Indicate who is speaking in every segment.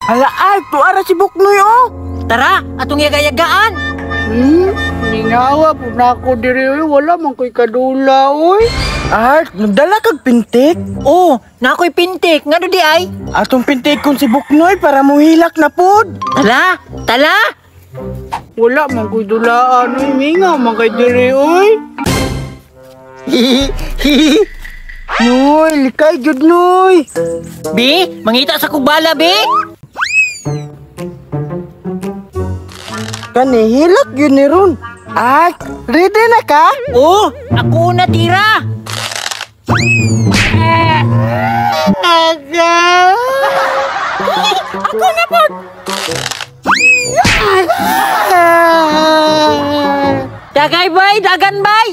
Speaker 1: Hala ay, tuara si Buknoy oh.
Speaker 2: Tara, atong yagayagaan.
Speaker 3: Ningawa po na ako diri oy, wala man ko'y kadula oy.
Speaker 1: Art, nagdala kag pintik?
Speaker 2: Oh, na ako'y pintik. Ngano di ay?
Speaker 1: Atong pintik kung si Buknoy para muhilak na pod.
Speaker 2: Tala, tala.
Speaker 3: Wala man ko'y dulaan oy, mingaw man kay diri oy.
Speaker 1: Noy, likay jud noy.
Speaker 2: Bi, mangita sa kubala, bi.
Speaker 1: Kani hilak yun ni ron. Art, ready na ka?
Speaker 2: Oh, ako na tira.
Speaker 3: Aga!
Speaker 2: Ako na pod. Dagay bay, dagan bay.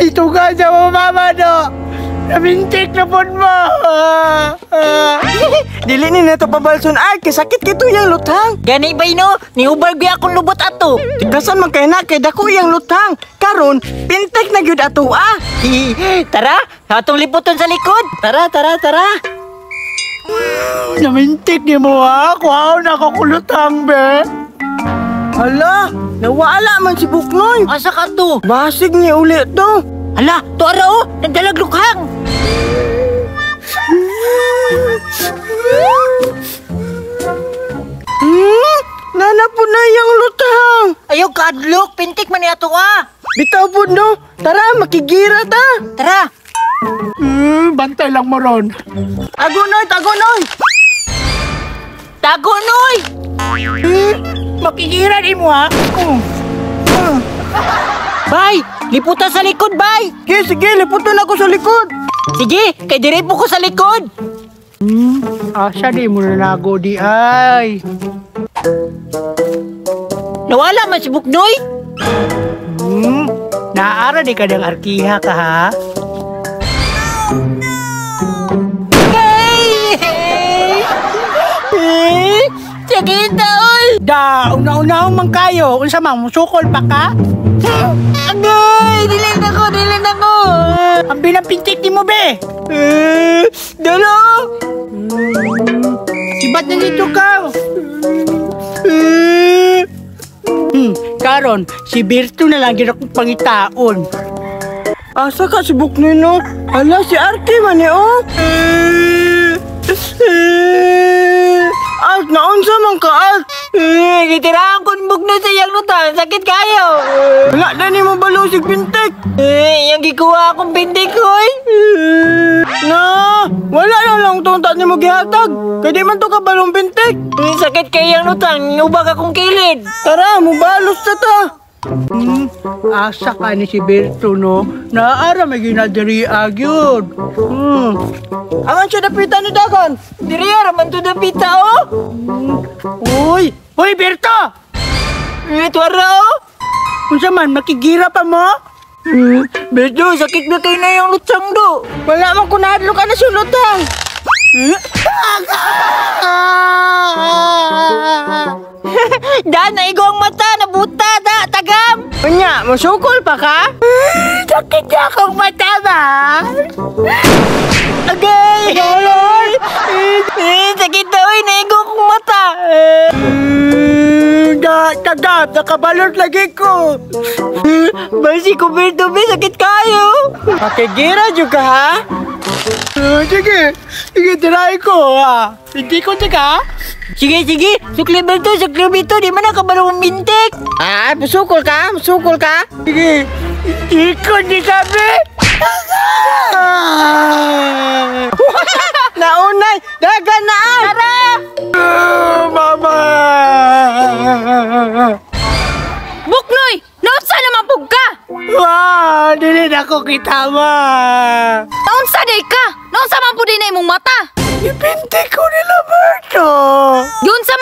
Speaker 3: Ito ka sa mama do. Namintik na pod mo.
Speaker 1: Dili ni nato pabalson ay kay sakit kito yang lutang.
Speaker 2: Gani bay no, niubal gyud akong lubot ato.
Speaker 1: Tigasan man kay na kay dako yang lutang. Karon pintek na gyud ato ah.
Speaker 2: Tara, atong liputon sa likod.
Speaker 1: Tara, tara, tara.
Speaker 3: Namintik ni mo ha. Kuhaon ako kulutang be.
Speaker 1: Hala, nawala man si Buknoy.
Speaker 2: Asa ka to?
Speaker 1: Basig ni uli to.
Speaker 2: Hala, tuara oh, nagdalag lukhang.
Speaker 1: Nana po na yung lutang.
Speaker 2: Ayaw kaadlok, pintik man ni ato ah.
Speaker 1: Bitaw po no. Tara, makigira ta.
Speaker 2: Tara.
Speaker 3: Bantay lang mo ron.
Speaker 1: Agonoy, tagonoy.
Speaker 2: Tago noy.
Speaker 3: Makigira ni mo ha.
Speaker 2: Bay, liputan sa likod, bay.
Speaker 1: Sige, sige, liputan ako sa likod.
Speaker 2: Sige, kay dire po ko sa likod.
Speaker 3: Asa di mo na nago di ay.
Speaker 2: Nawala man si Buknoy.
Speaker 3: Naara di ka ng arkiha ka ha?
Speaker 2: Hey! Sakita oy.
Speaker 3: Da, una-una man kayo. Unsa man, musukol pa ka?
Speaker 2: Agay, dili na ko, dili na ko.
Speaker 3: Ang binapintik ni mo be.
Speaker 2: Dalo.
Speaker 3: Sibat na dito ka. Karon, si Berto na lang gid akong pangitaon.
Speaker 1: Asa ka si Buknoy no? Hala, si Arky man ni oh. Art, naunsa man ka, Art?
Speaker 2: Gitirahan ko ni Buknoy sa iyang lutang. Sakit kayo.
Speaker 1: Wala na ni mo balusig pintik.
Speaker 2: Yang gikuha akong pintik, hoy.
Speaker 1: Na, wala na lang tong ni mo gihatag. Kay di man to kabalong pintik.
Speaker 2: Sakit kay iyang lutang. Ubag akong kilid.
Speaker 1: Tara, mubalos ta ta.
Speaker 3: Asa ka ni si Berto no? Naara may ginadiri agyud.
Speaker 1: Aman siya dapitan ni Dagan.
Speaker 2: Diri ra man to dapita oh.
Speaker 1: Uy,
Speaker 3: Hoy Berto!
Speaker 2: Tuwara oh.
Speaker 3: Unsa man makigira pa mo?
Speaker 2: Berto, sakit na kayo na yung lutsang do.
Speaker 1: Wala man ko nahadlok ka na siya lutang.
Speaker 2: Da, naigo ang mata, nabuta, da, tagam.
Speaker 1: Unya, musukol pa ka?
Speaker 3: Sakit na akong mata ba?
Speaker 2: Agay! Sakit na, oy, naigo akong mata.
Speaker 3: Da, tagam, nakabalot lagi ko.
Speaker 2: Basi ko, Berto, be, sakit kayo.
Speaker 1: Makigira jud ka ha?
Speaker 3: Sige, sige, try ko ha. Hindi ko tika.
Speaker 2: Sige, sige, sukli Berto, sukli Berto, di man nakabalong mintik.
Speaker 1: Ah, musukol ka? Musukol ka?
Speaker 3: Sige, hindi ko di kami.
Speaker 1: Naunay, dagan na ay!
Speaker 2: Tara!
Speaker 3: Mama!
Speaker 4: Buknoy! Naunsa naman pug ka?
Speaker 3: Wah, dili na ko kita ma.
Speaker 4: Naunsa day ka? Naunsa man pud na imong mata?
Speaker 3: Ipinti ko ni Roberto.
Speaker 4: Yun sa